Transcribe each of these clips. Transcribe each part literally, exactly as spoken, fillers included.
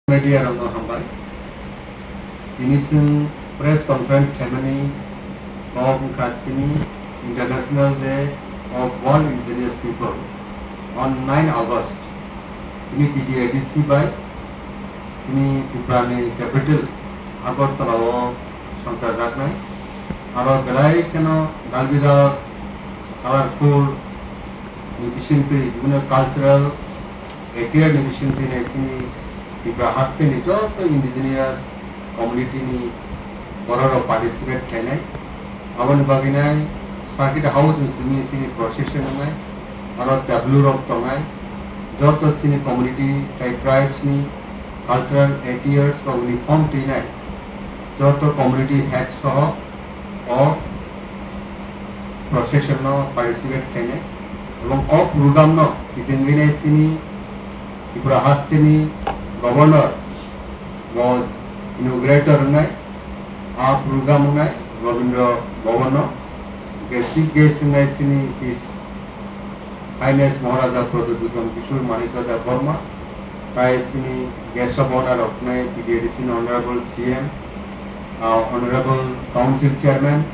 Media rokno hambai. Tini chwng press conference khaimani kok wngkha chini International Day of World Indigenous People on nine August. Chini T T A D C bai chini Tripura ni capital Agartala o songchajaknai. Aro belai kheno dalbidal, colorful ni bisingtwi, bibhinno cultural attire ni bisingtwi nai chini Tripura haste ni joto indigenous community ni borok rok participate khainai. Aboni bagwi nai circuit house ni simi chini procession wngnai, aro tableau rok tongnai, joto chini community tei tribes ni cultural attires rok ni form twinai, joto community head soho o procession no participate khainai, ebong o program no kitingwinai chini Tripura haste ni governor bo inaugurator wngnai, a program wngnai Rabindra Bhavan no, hwnkhe chief guest wngnai chini His Highness Maharaja Pradyut Bikram Kishore Manikya Debbarma, tai chini guest of honor rok wngnai T T A D C ni Honorable C M, ah, Honorable Council Chairman,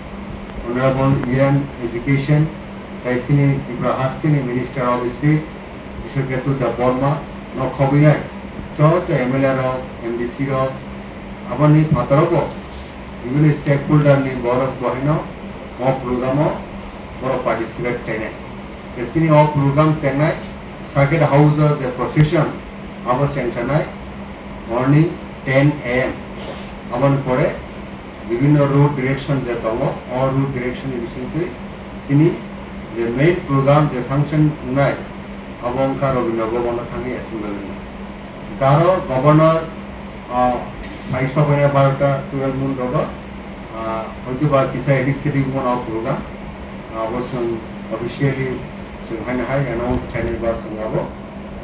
Honorable E M Education, tai chini Tripura haste ni Minister of State Bishwaketu Debbarma no khobwinai joto M L A rok, M D C rok, aboni phataro bo bibhinno stakeholder ni borok bo haino o program o borok participate khainai. Tei chini o program chengnai circuit house o je procession abo chengsanai morning ten A M. Aboni pore bibhinno road direction je tongo, o road direction ni bisingtwi chini je main program je function wngnai abo wngkha Rabindra Bhavan o thangwi assembly wngnai. Hwnkhe aro governor, ah, phai sobaina barota twelve noon rogo, ah, hoytoba kisa edik sedik wngmano o program. Ah, abo chwng officially chwng haino hai announce khainai ba chwng abo,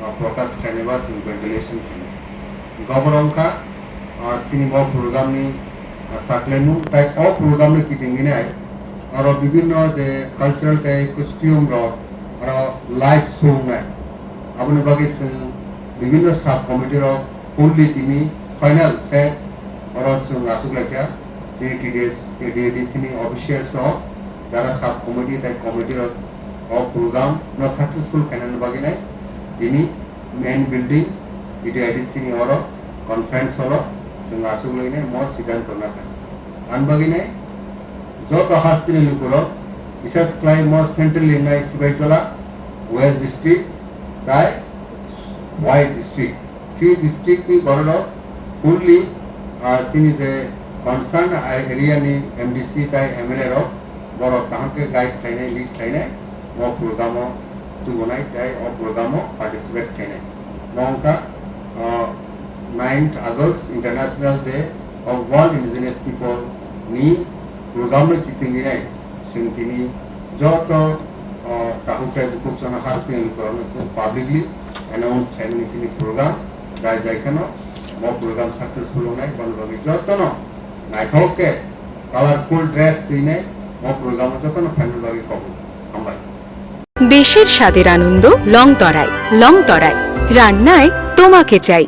ah, prakash khainai ba chwng ventilation khainai. Hwnkhe abo wngkha, ah, chini bo program ni, ah, saklaimung tai o program ni kitingwinai aro bibhinno je cultural tei costume rok aro light show wngnai. Aboni bagwi chwng bibhinno sub committee rok fully tini final set oro chwng achuk laikha. Chini T D S, T D A D C ni official soho jara sub committee tei committee rok o program no successful khainani bagwi nai tini main building T D A D C ni oro conference hall o chwng achuk lainai mo siddhanto nakha. Ani bagwi nai joto hasteni lukurok, bises khlai mo central ni nai Sibaijola, West District, tai West District. Three district ni bororok fully, ah, chini je concern area ni M D C tai M L A rok borok kaham khe guide khlainai, lead khlainai, o program o tubunai tai o program o participate khlainai. Mo wngkha, ah, ninth August International Day of World Indigenous People ni program no kitingwinai. Chwng tini joto, o, takhuk tei bukhuk chwngno hasteni lukurokno chwng publicly announce khaimani chini program, jai jai kheno bo program successful wngnai, bono bagwi jotono naithok khe colorful dress twinai bo program o jotono phaina bagwi kobok. Hambai. দেশের স্বাদের আনন্দ লং তরাই। লং তরাই, রান্নায় তোমাকে চাই।